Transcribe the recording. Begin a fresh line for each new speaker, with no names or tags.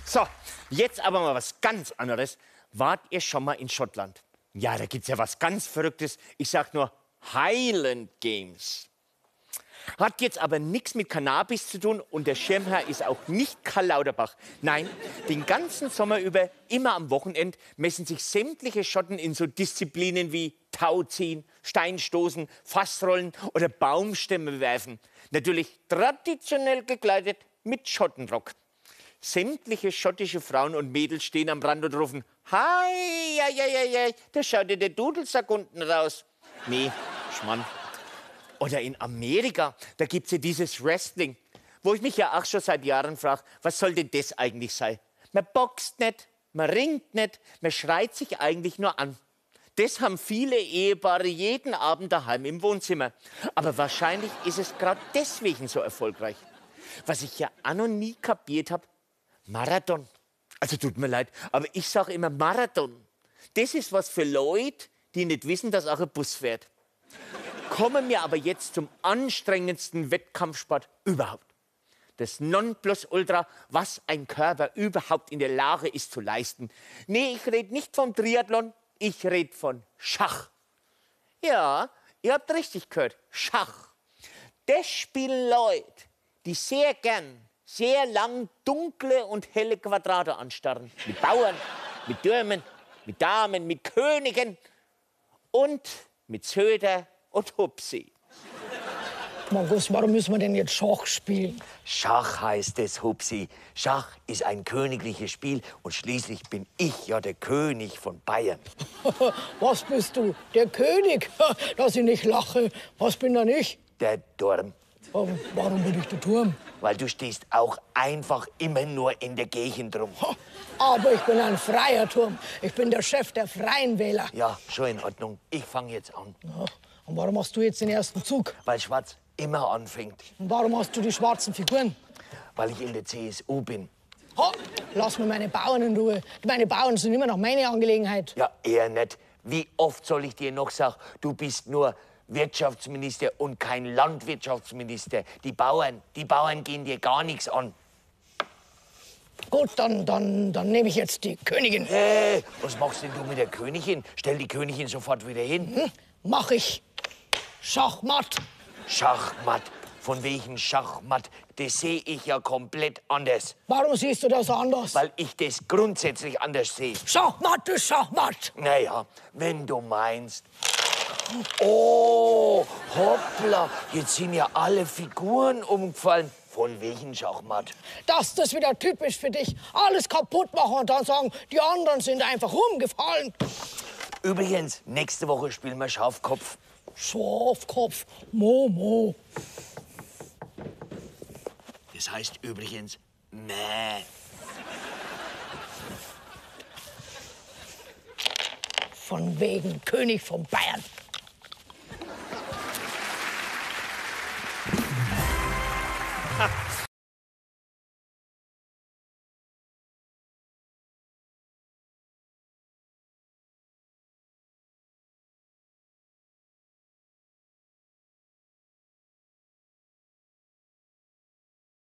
So, jetzt aber mal was ganz anderes. Wart ihr schon mal in Schottland? Ja, da gibt's ja was ganz Verrücktes. Ich sag nur Highland Games. Hat jetzt aber nichts mit Cannabis zu tun und der Schirmherr ist auch nicht Karl Lauterbach. Nein, den ganzen Sommer über, immer am Wochenende, messen sich sämtliche Schotten in so Disziplinen wie Tauziehen, Steinstoßen, Fassrollen oder Baumstämme werfen. Natürlich traditionell gekleidet mit Schottenrock. Sämtliche schottische Frauen und Mädels stehen am Rand und rufen: Hi, ja, ja, ja, ja, da schaut ja der Dudelsack unten raus. Nee, Schmarrn. Oder in Amerika, da gibt's ja dieses Wrestling, wo ich mich ja auch schon seit Jahren frag, was soll denn das eigentlich sein? Man boxt nicht, man ringt nicht, man schreit sich eigentlich nur an. Das haben viele Ehepaare jeden Abend daheim im Wohnzimmer. Aber wahrscheinlich ist es grad deswegen so erfolgreich. Was ich ja auch noch nie kapiert hab, Marathon. Also tut mir leid, aber ich sag immer Marathon. Das ist was für Leute, die nicht wissen, dass auch ein Bus fährt. Kommen wir aber jetzt zum anstrengendsten Wettkampfsport überhaupt. Das Nonplusultra, was ein Körper überhaupt in der Lage ist zu leisten. Nee, ich red nicht vom Triathlon, ich red von Schach. Ja, ihr habt richtig gehört, Schach. Das spielen Leute, die sehr gern, sehr lang dunkle und helle Quadrate anstarren. Mit Bauern, mit Türmen, mit Damen, mit Königen und mit Söder und Hupsi.
Markus, warum müssen wir denn jetzt Schach spielen?
Schach heißt es, Hupsi. Schach ist ein königliches Spiel und schließlich bin ich ja der König von Bayern.
Was bist du? Der König? Dass ich nicht lache. Was bin denn ich?
Der Turm.
Warum bin ich der Turm?
Weil du stehst auch einfach immer nur in der Gegend rum.
Aber ich bin ein freier Turm. Ich bin der Chef der Freien Wähler.
Ja, schon in Ordnung. Ich fang jetzt an.
Ja. Und warum machst du jetzt den ersten Zug?
Weil Schwarz immer anfängt.
Und warum hast du die schwarzen Figuren?
Weil ich in der CSU bin.
Ha, lass mir meine Bauern in Ruhe. Meine Bauern sind immer noch meine Angelegenheit.
Ja, eher nicht. Wie oft soll ich dir noch sagen, du bist nur Wirtschaftsminister und kein Landwirtschaftsminister. Die Bauern gehen dir gar nichts an.
Gut, dann nehme ich jetzt die Königin.
Hey, was machst denn du mit der Königin? Stell die Königin sofort wieder hin.
Hm, mach ich. Schachmatt.
Schachmatt? Von welchem Schachmatt? Das sehe ich ja komplett anders.
Warum siehst du das anders?
Weil ich das grundsätzlich anders sehe.
Schachmatt ist Schachmatt.
Naja, wenn du meinst. Oh, hoppla, jetzt sind ja alle Figuren umgefallen. Von welchem Schachmatt?
Das ist wieder typisch für dich. Alles kaputt machen und dann sagen, die anderen sind einfach umgefallen.
Übrigens, nächste Woche spielen wir Schafkopf.
Schafkopf, Momo.
Das heißt übrigens Mäh.
Von wegen König von Bayern.